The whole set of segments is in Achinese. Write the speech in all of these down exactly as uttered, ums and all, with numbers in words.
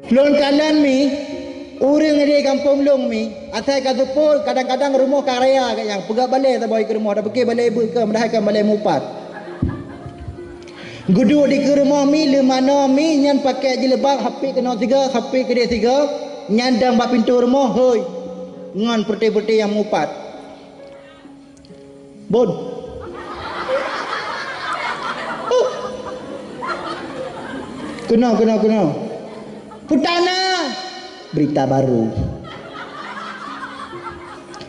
Lôn kalon mi, ureuëng di gampông lôn mi, asai ka seupôt, kadang-kadang rumoh ka raya gét nyang, peugah balée saboh ikeue rumoh, tapike balée beuet keu, meudahai keu balée mupat. Geuduek dikeue rumoh mi, leumanoe mi, nyan pakai jilbab, hapit keunoe sigoe, hapit keudeh sigoe, nyan dong bak pintoe rumoh, hôi, ngon peureute-peureute nyang mupat. Bon. Keunoe, keunoe, keunoe. Peutana. Berita baru.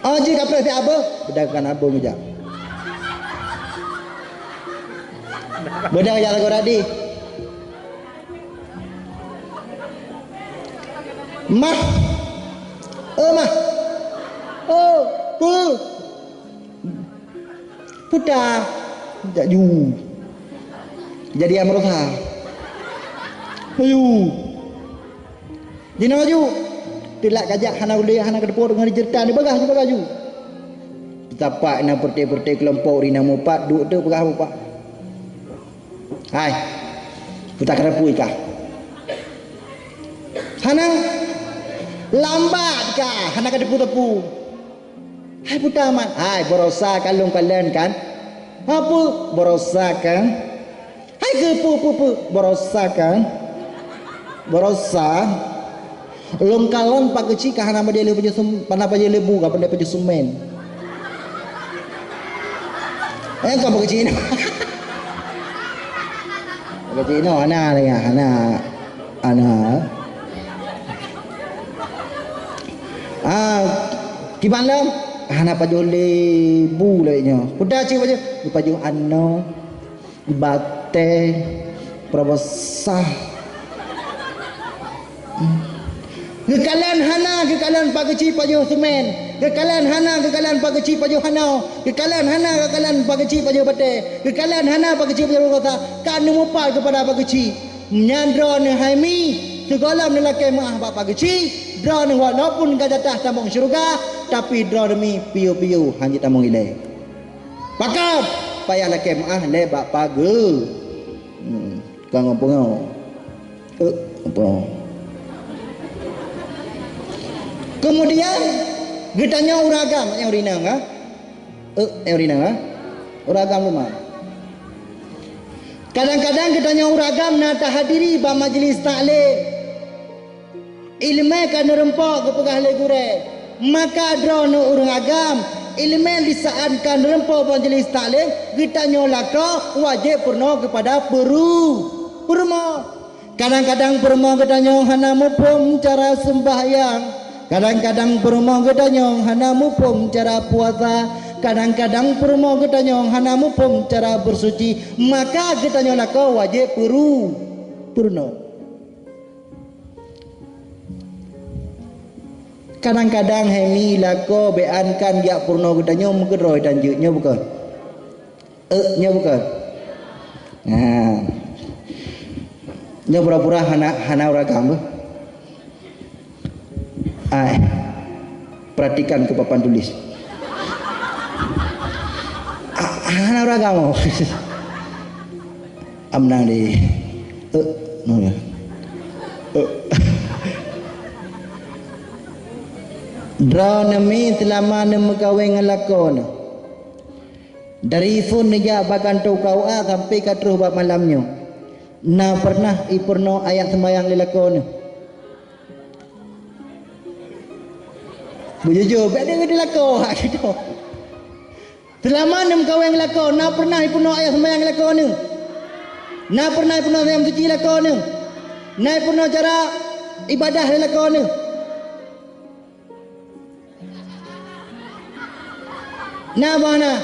Oh, jih kapreh siat abeuh. Peudagangkan abeuh meujak. Beudang jak lagoe tadi. Mah. Oh, mah. Oh, pu. Puta. Jak ju. Jadi amrosa. Ayu. Jinoe ju. Teulak kajak hana ulée, hana keudeupo deungon cerita ni, bagah ju, bagah ju. Tapak na peureute-peureute keulompok ri na mupat, duek teuk peugah mupat. Hai. Puta keurapui kah? Hana. Lambat kah? Hana ka teupeu-teupeu. Hai puta mat. Hai, barosa ka lôn kalon kan? Apa? Barosa kan? Hai keu pu, pu, pu. Barosa kan? Barosa. Lôn kalon Pak Keuchik ka hana padé lé pajoh sum-, hana padé lé bu, ka padé pajoh semen. Eh, ka Pak Keuchik. Pak Keuchik no hana lé, hana. Hana. Ah, kiban lom? Hana pajoh lé bu lagée nyoe. Peue cit pajoh? Pajoh anoe, batée, peurabasa. Geukalon hana, geukalon Pak Keuchik pajoh semen. Geukalon hana, geukalon Pak Keuchik pajoh anoe. Geukalon hana, geukalon Pak Keuchik pajoh batée. Geukalon hana Pak Keuchik pajoh peurabasa. Ka neumupat keupada Pak Keuchik. Nyan droeneuh hai mi, sigohlom neulakée meuáh bak Pak Keuchik, droeneuh walaupun ka jatah tamong syeuruga, tapi droeneuh mi piôh-piôh hana jitamong ilée. Pakon payah lakée meuáh lé bak pageue. Hmm, ka ngon peungoh. Eh, apa? Kemudian, geutanyoe ureuëng agam nyang rinang, ha? Eh, nyang rinang, ha? Ureuëng agam leumah. Kadang-kadang geutanyoe ureuëng agam na tahadiri bak majlis taklim. Iéleumé ka neureumpok geupeugah lé gurée, maka droeneuh ureuëng agam, iéleumé disaát ka neureumpok bak majlis taklim, geutanyoe lakoe wajéb peurunoe keupada peuru-, peurumoh. Kadang-kadang peurumoh geutanyoe hana muphom cara seumbahyang, kadang-kadang peurumoh geutanyoe hana muphom cara puasa, kadang-kadang peurumoh geutanyoe hana muphom cara beusuci, maka geutanyoe lakoe wajéb peuru-, peurunoe. Kadang-kadang hai mi lakoe beuankan jak peurunoe geutanyoe meukeudroe dan jeuet nyoe bukon? Eh, nyoe bukon? Nah. Nyoe pura-pura hana, hana ureuëng agam beuh. Ai. Perhatikan ke papan tulis. Ah, hana ureuëng agam. Amnang di. Eh, nyoe. Eh. Droeneuh mi seulama neumeukawén ngon lakoe neuh. Dari phon neujak bak kantô K U A sampai ka troh bak malam nyoe. Na pernah ipeurunoe ayat seumayang lé lakoe neuh? Beujujur, bék deungon lakoe hak geutanyoe. Seulama neumeukawén ngon lakoe, na pernah ipeurunoe ayat seumayang lé lakoe neuh? Na pernah ipeurunoe ayat suci lakoe neuh? Na ipeurunoe cara ibadah lé lakoe neuh? Na bah na?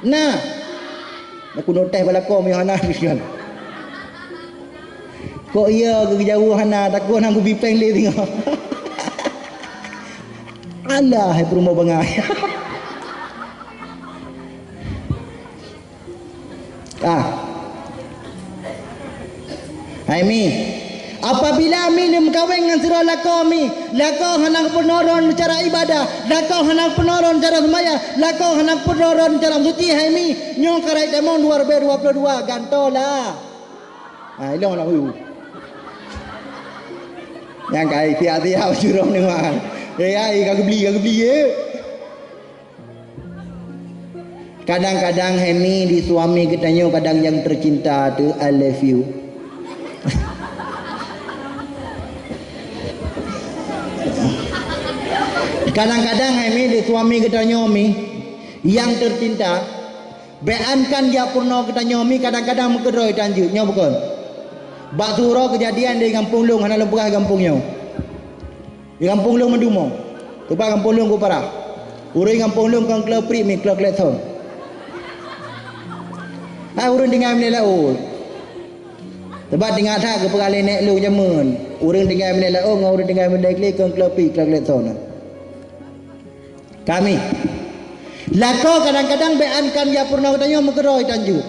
Na. Nak keunoe teh balakoe miyuh hana. Kok iya geujaweueb hana, takot hana geubipeng lé singoh. Alah, hai peurumoh bangai. Ah. Hai mi. Apabila mi lheueh meukawén ngon sidroe lakoe mi, lakoe hana geupeurunoe droe neuh cara ibadah, lakoe hana geupeurunoe droe neuh cara seumayang, lakoe hana geupeurunoe droe neuh cara meusuci, hai mi, nyoe ka rayeuk tamong dua ribèe dua puluh dua, gantoe lah. Ah, ilong lah, hu. Nyang kai siap-siap jurong ni mah. Eh, ai, ka geubli, ka geubli, ye. Kadang-kadang Hemi di suami geutanyoe kadang nyang tercinta tu, "I love you." Kadang-kadang Hemi di suami geutanyoe mi, yang tercinta, bèk an kan jak peurunoe geutanyoe mi kadang-kadang meukeudroe tan jeuet, nyoe bukon. Bak siuroe keujadian di gampông lôn hana lôn peugah gampông nyoe. Di gampông lôn meudumo. Teuma gampông lôn ku parah. Ureueng gampông lôn kon kleu prit mi kleu klekson. Hai ureueng tinggai meunilai laôt. Teuma tinggai that geupeugah lé nèk lôn jameun. Ureueng tinggai meunilai laôt ngon ureueng tinggai meunilai klik kon kleu prit kleu klekson. Kami. Lakoe kadang-kadang bèk an kan jak peurunoe geutanyoe meukeudroe tan jeuet.